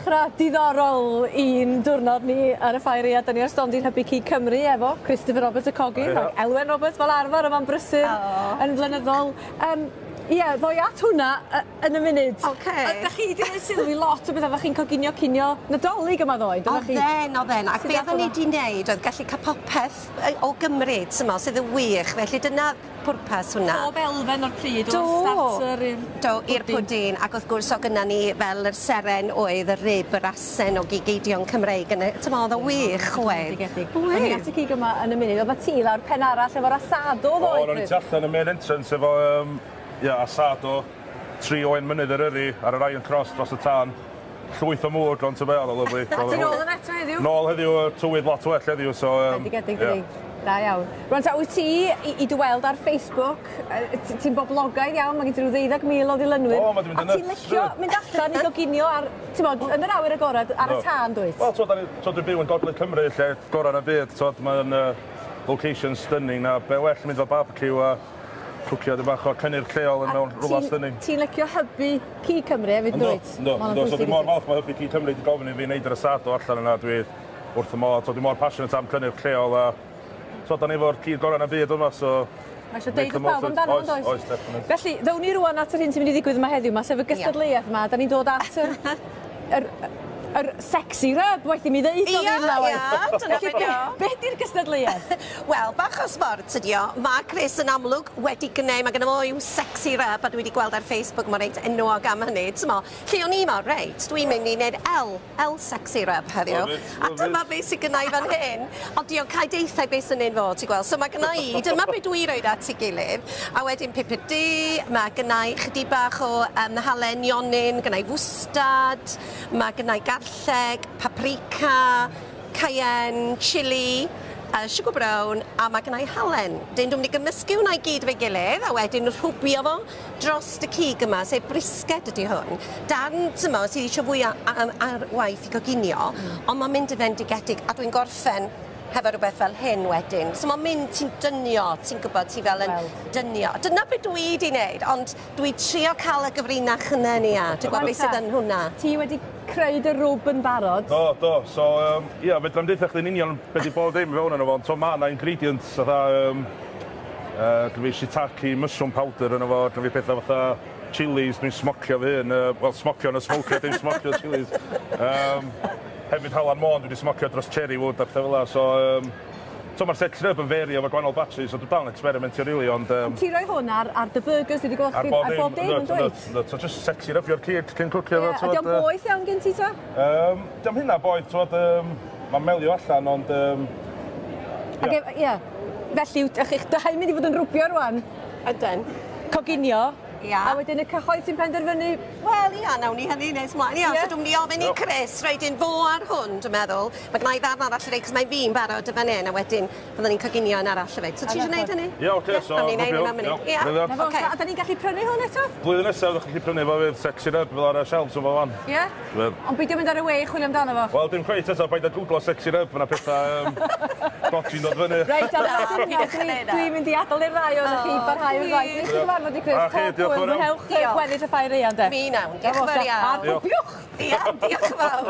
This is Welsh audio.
ddechrau diddorol i'n diwrnod ni ar y ffair aeaf. Da ni ar stondin Hybu Cig Cymru efo Christopher Roberts y cogydd ac Elwen Roberts fel arfer yma'n brysur yn flynyddol. Ie, ddoi at hwnna yn y munud. Ocê. Da chi 'di rhoi sylw i lot o bethau, fach chi'n coginio cinio Nadolig yma ddoe, do chi? Odden, odden. Ac be oedden ni 'di wneud oedd gallu cael popeth o Gymru, t'mo, sydd yn wych. Felly dyna pwrpas hwnna. Pob elfen o'r pryd, o'r starter i'r Do, i'r pwdin. Ac wrth gwrs, o' gynna ni fel yr seren oedd y rib, yr asen o gig eidion Cymreig. Yn y, t'mo, oedd o'n wych, oedd. O'n i at y cig yma yn y munud. Oedd ti lawr pen arall efo'r asado ddoe. O, o'n i tu allan y main entrance efo ia, asado, 3 oen mynydd Eryri ar yr Iron Cross dros y tân. Llwyth o mwg, ond ti'n meddwl, lovely. A ti'n ôl yn eto heddiw? Nôl heddiw, tywydd lot well heddiw, so Bendigedig, dydi? Da iawn. Rwan ta, wyt ti i dy weld ar Facebook, ti'n boblogaidd iawn, mae gen ti rhyw 12,000 o ddilynwyr. O, mae 'di mynd yn A ti'n licio mynd allan i goginio ar, ti'n bod, yn yr awyr agored, ar y tân, dwyt? Wel, t'wod, dwi'n byw yn Gogledd Cymru, lle gorau yn y byd, t'wod, mae'n location stunning, a be well mynd fel barbecue a cwcio dipyn bach o cynnyrch lleol yn mewn rhywle stunning. Ti'n licio hybu Cig Cymru hefyd, dwyt? Yndw, yndw. So dwi'n mor falch mae Hybu Cig Cymru wedi gofyn i fi wneud yr asado allan yna. Dwi wrth y modd. So dwi'n mor passionate am cynnyrch lleol a so da ni efo'r cig gorau yn y byd yma, so Mae eisiau deud wrth pawb amdano fo, does? Oes, definitely. Felly, ddown ni rwan at yr hyn sy'n mynd i ddigwydd yma heddiw yma, sef y gystadleuaeth yma. Da ni'n dod at yr sexy rub, waeth i mi ddeud o ddim lawer. Ia, dyna be 'di o. Be di'r gystadleuaeth? Wel, bach o sbort ydi o. Mae Chris yn amlwg wedi gwneud, mae gynno fo i'w sexy rub, a dwi wedi gweld ar Facebook, mae'n reit enwog am hynny. T'mo, lle o'n i mor, reit, dwi'n mynd i wneud L sexy rub heddiw. Love it, A love dyma it. beth sydd gynna i fan hyn. Ond di o'n cael deithau beth sy'n un fod, ti'n gweld. So mae gynna i, dyma beth dwi roed at ei gilydd. A wedyn pupur du, mae gynna i chydig bach o halen nionyn, gynna i fwstad, mae gynna i garlleg, paprika, cayenne, chili, sugar brown, a mae gynna i halen. Dyn dwi'n mynd i gymysgu hwnna i gyd efo'i gilydd, a wedyn rhwbio fo dros y cig yma, sef brisket ydy hwn. Darn, tymo, sydd eisiau fwy ar waith i coginio, ond mae'n mynd yn fendigedig, a dwi'n gorffen hefo rhywbeth fel hyn wedyn. So mae'n mynd, ti'n dynio, ti'n gwybod, ti fel yn dynio. Dyna beth dwi wedi wneud, ond dwi trio cael y gyfrinach yna ni a. Dwi'n gwybod beth sydd yn hwnna. Ti wedi creu dy rwb yn barod. Do. So, ia, fedrai'm deutha chdi'n union beth di bob dim fewn yno fo, ond so ma' 'na ingredients fatha, gynna fi shiitake mushroom powder yno fo, gynna fi pethau fatha chilies, dwi'n smocio fy hun, wel, smocio yn y smoker, dim smocio chilies. Hefyd halan Môn, dwi wedi smocio dros cherry wood a pethau fel 'na, so, so mae'r sexy rub yn vary efo gwahanol batches, so dwi'n dal yn experimentio really, ond Ti roi hwn ar dy burgers, dwi wedi gweld ar chdi bob ar dim, bob dim, yn dwyt? yndw. So just sexy rubio'r cig cyn cwcio fo, Ie, a dio'n boeth iawn gen ti ta? Dio'm hynna boeth, t'wod, mae'n melio allan, ond Ac ie. Felly, ydych chi'ch dau mynd i fod yn rwbio rwan, Ydyn. coginio, Ia. a wedyn y cyhoedd sy'n penderfynu. Wel, ia, nawn ni hynny nes mlaen. Ia, so dwi'n mynd i ofyn i Chris, roed un fo ar hwn, dwi'n meddwl. Mae gynna i ddarn arall i reid, cos mae fi'n barod y fan hyn, a wedyn fyddwn ni'n coginio yn arall hefyd. So ti eisiau gwneud hynny? Ie, ocê, so Nawn ni wneud rwbio, hynny mewn munud. iawn, Ia, brilliant. Na fo, ocê. so, a da ni'n gallu prynu hwn eto? Blwyddyn nesaf, ddech chi'n gallu prynu fo fydd sexy rub fel ar y shelves o fan. Ie? Fydd. Ond beidio mynd ar y we i chwilio amdano fo. Wel, dim cweit eto, paid â googlo sexy rub, fyna pethau dodgy'n dod fyny. Reit, ar Na, y peidiwch â neud 'na. dwi'n mynd i adael i'r ddau ohonoch chi barhau o'r gwaith. Wych i gyfarfod i Chris. A chi, Pob diolch hwyl. yn fawr iawn. Mwynhewch Diolch. gweddill y ffair aeaf, de. Mi nawn, diolch yn fawr A iawn. Diolch. rwbiwch! Ia, diolch yn fawr.